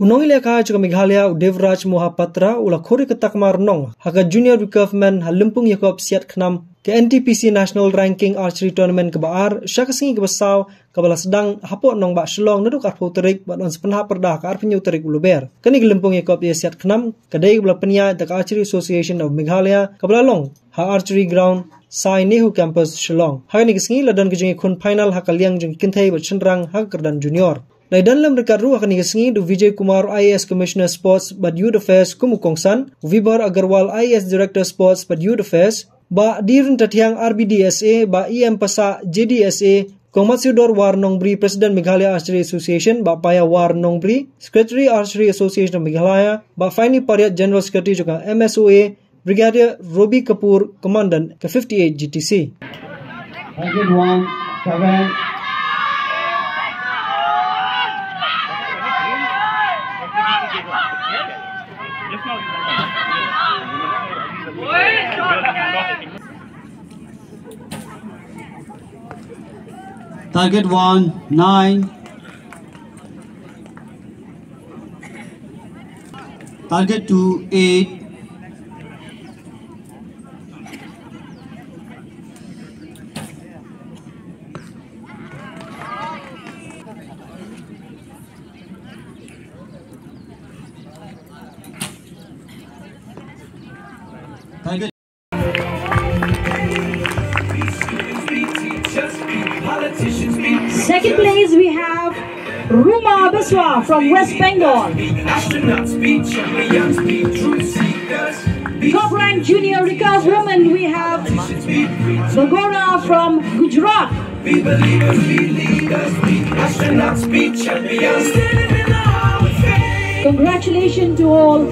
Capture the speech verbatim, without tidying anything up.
U nongïalehkai jong ka Meghalaya u Devraj Mohapatra u la khur ïa ka takma rnong ha ka Junior Recurve Men ha Lympung Ïakob Siatkhnam ka N T P C National Ranking Archery Tournament kaba ar sha ka sngi kaba saw kaba la sdang hapoh Nongbah Shillong naduh ka arphew tarik bad yn sa pynhap pyrda ha ka arphew hynñiew tarik u Lber. Kane ka Lympung Ïakob Siatkhnam ka dei kaba la pynïaid da ka Archery Association of Meghalaya kaba la long ha Archery Ground, Sai Nehu Campus, Shillong. Ha kane ka sngi la don ka jingïakhun final ha ka liang jong ki kynthei bad shynrang ha ka kyrdan junior. La ïadon lem ryngkat ruh ha kane ka sngi da u Vijay Kumar, I A S Commissioner Sports bad Youth Affairs kum u kongsan, u Vibhor Agarwal, I A S Director Sports bad Youth Affairs, Bah D Ryntathiang, R B D S A, Bah E M Passah, J D S A, Kong Matsiewdor War Nongbri, President Meghalaya Archery Association, Bah Paya War Nongbri, Secretary Archery Association of Meghalaya, Bah Finey Pariat, General Secretary jong ka M S O A, Brigadier Robi Kapoor, Commandant ka fifty-eight G T C. Target one, seven. Target one, nine. Target two, eight. Target. Second place, we have Ruma Biswa from West Bengal. Top rank junior recurve woman, we have Bagora from Gujarat. Congratulations to all.